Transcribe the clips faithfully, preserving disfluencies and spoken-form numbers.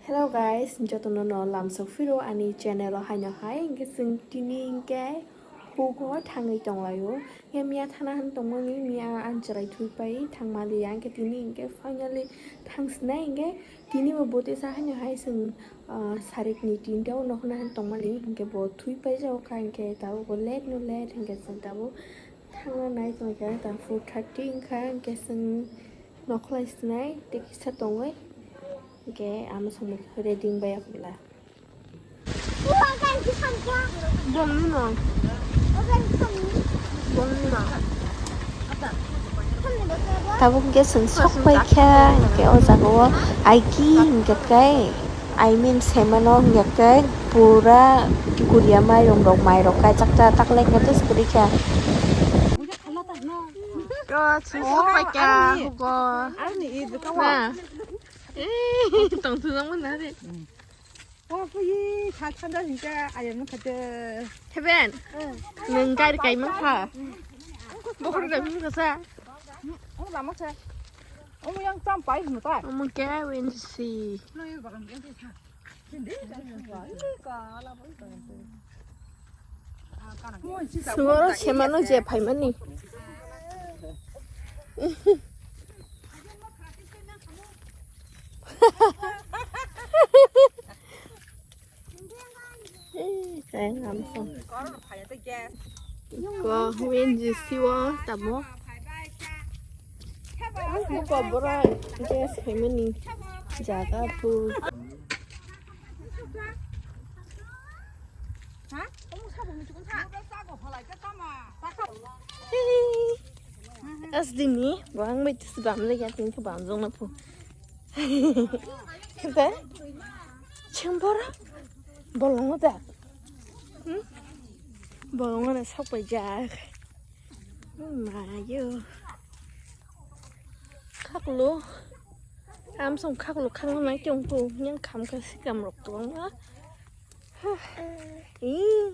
Hello guys, jotono no lamsok phiro ani channel o haino hai, hwnkhe chwng tini hwnkhe hugo thangwi tonglaio. Hwnkhe miya thana hwn tongmani, miya ang chwrai thui pai thangmaliya, hwnkhe tini hwnkhe finally thangsinai, hwnkhe tini bo botesa haino hai chwng, ah, sarikni tinta o nokhna hwn tongmani, hwnkhe bo thui pai jago kha, hwnkhe tabuk bo late no late, hwnkhe chwng tabuk thangna nai tongkha, ta four thirty wngkha, hwnkhe chwng nokhlai sinai tei kisa tongwi. Hwnkhe ama songwi ready wngbai ya pula. Bongni no. Bongni no. Tabuk hwnkhe chwng sok pai kha, hwnkhe o jaga o aiki hwnkhe kai, I mean, semano hwnkhe kai pura guria mairung rok, mairok kai chakta taklai khe tei kwrwi kha. Chwng sok pai kha, hugo. Na. Tong thujak mano de. O pui kha thanda hingka ayam no khate. Heben. Nung gari kai mang kha. Bokhor da phim kasa. Ong lama kha. Ong yang tam pai hnu ta. Omo ke win si. Sungoro semano je phaimani. Ko win ji siwo tamo. Ko bora gas phaimani jaga pu. As dini, bang bai tis bam le ya tin ke bam jong na pu. Kete? Chembora? Bolongo da? Hmm? Bolongo na sok pai jak. Mayo. Khaklo. Am song khaklo khang nai tong pu. Yang kham kha sikam rok tong na. Ih,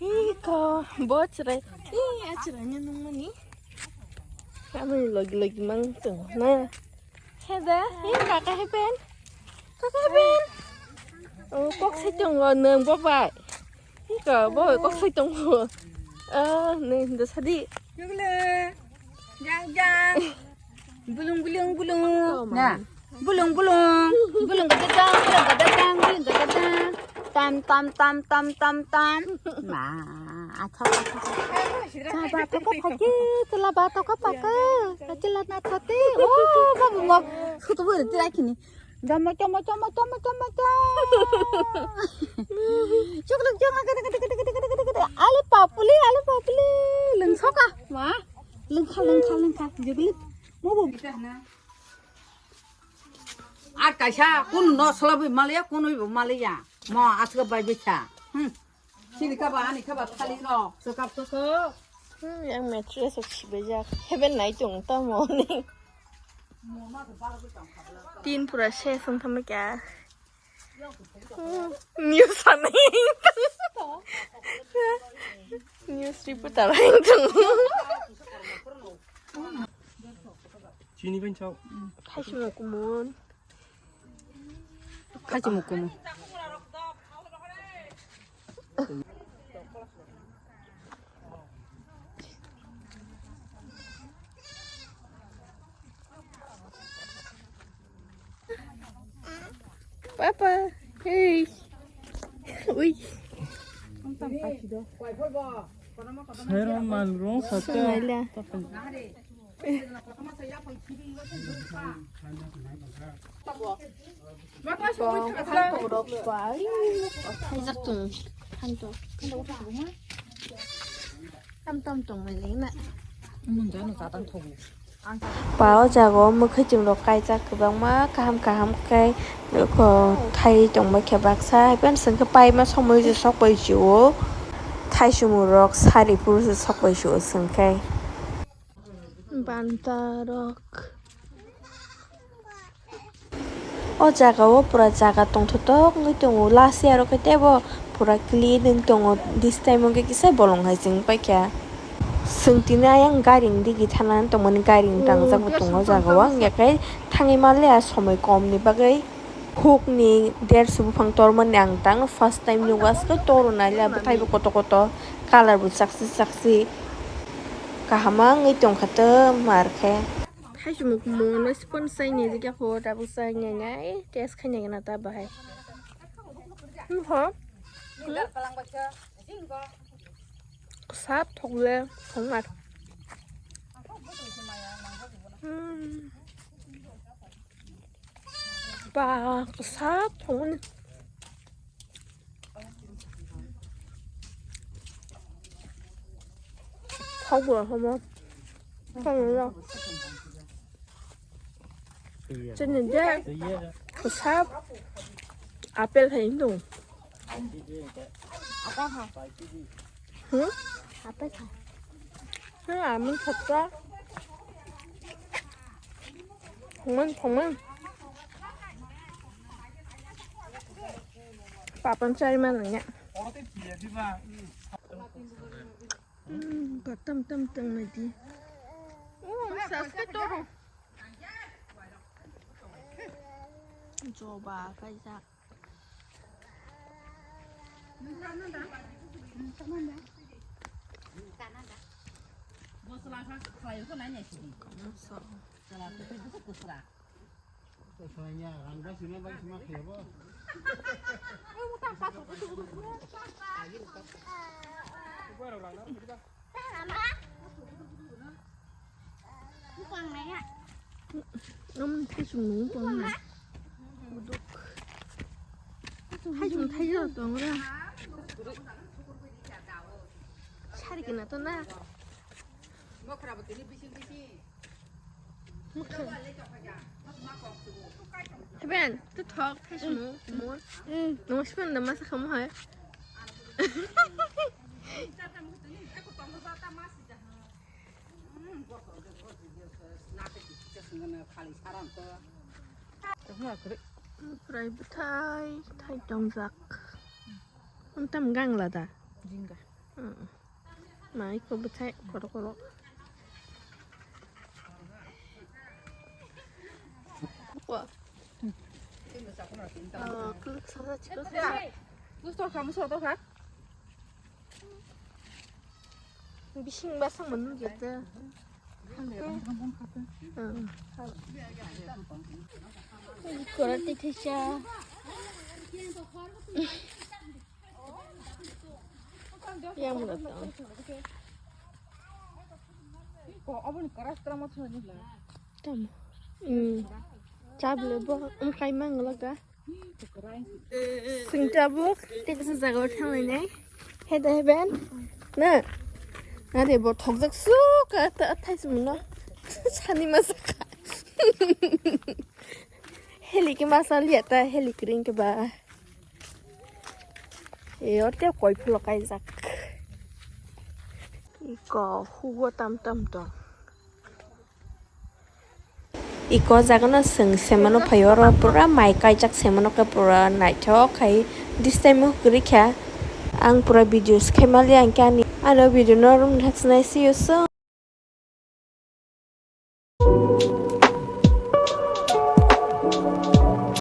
ih, ko, bo chwrai. Ih, a chwrai no nung mani. Aboni logi logi mang tong na. Heda, ih, kaka heben. Kaka heben. Oh, kok sai tong o nung bo bai. Ih, ko, bo kok sai tong o. Ah, nung hinda sadi. Yugla. Jang jang. Bulung bulung bulung. Na. Bulung bulung. Bulung gadadang, bulung gadadang, bulung gadadang. Tam tam tam tam tam tam. Ma. Acha acha. Cha ba to ka phaki, chula ba to ka paka. Chula na thate. Oh, babu mo. Sutu buri tirai kini. Jamo jamo jamo jamo jamo jamo. Chukluk jong gede gede gede gede gede gede gede. Ale papuli, ale papuli. Lengsoka. Ma. Lengkha lengkha lengkha. Jugli. Mobo. Ar kaisa kun no solabi maliya kun wi maliya. Mo asga bai bicha. Hmm. Sini kaba ani kaba thali no. Sokap sokap. Hmm, yang mattress o sibajak. Heben nai chung ta mo ni. Tin pura se sung thama kya. Hmm, news ani. News reporter ani. Chini bai chao. Khaisi mo kumon. Khaisi mo kumon. Papa, hey. Ui. Sero malrung sate. Sungailia. Khaijak tung. Khanto. Tam tam tong mai leng na. Ba o jaga o mwkhwtwng rok kaijak kwbangma kaham kaham khe ko thai tongma khe baksa hai phano chwng khe paima somoi se sok bai si o thai sumung rok sari phuru se sok bai si o chwng khe. Banta rok. O jaga o pura jaga tongthotok wngwi tongo, last year o khe teibo pura clean wng tongo, this time o khe kisa bolong hai se wng paikha. Chwng tini ayang gari ni digi thana tongmani, gari ni tangjak bo tongo o jaga o, wngya khe thangwi manliya somoi kom ni bagwi. Hukni derso buphang tormani ang tang first time nugo, aske toro naile bwthai bo koto koto, colour bo chakchi chakchi, kaham wngwi tongkha ta mar khe. Thaisumuk mono spoon chaini rikya kho, tabuk chaini nai test khaina gana ta bahai. Hmm, ho? Hmm? Sap thokle thongmar. Hmm. Ba, kwsa thongmani. Thok bo homo. Thok bo. Chini je kwsa apple hai ndo. Hmm? Apple hai. Hmm, amun khatta. Thongmani, thongmani. Papan chari ma nangya. Hmm, kotom tom tong lagi. Oh, saske toro. Joba kaisa. Omo thaisung nung tong na. Buduk. Thaisung thaijak tong ra. Sari kena to na. Mokra. Heben, to thok thaisung mo. Mo sipan da masa khamu hai. Prai bwthai thai tongjak. Wng tam gangla da? Jingga. Hmm. Mai ko bwthai kotor kotor. Wa. Oh, kwlwk saja chikon saja. Kustor kha, musor to kha. Bising basang manu jete. Karate thaisa. Yang mana tau? Ko aboni karas tara mo thani la. Tamo. Hmm. Chable bo, um, khai mangla ka. Sing tabuk, tei kaisa jaga o thang lainai. He da heben. Na. Are bo thokjak suk, a, ta, thai sumno. Sani masa ka. Heli ke masa liya ta, heli kring ke ba. E, o te koi phulo kaijak. Iko hugo tam tam tong. Iko jagano chwng semano phai oro pura mai kaijak semano khe pura naithok khai this time o kwrwi kha ang pura videos khai mali ang khe ani ano video no room thaksinai see you soon.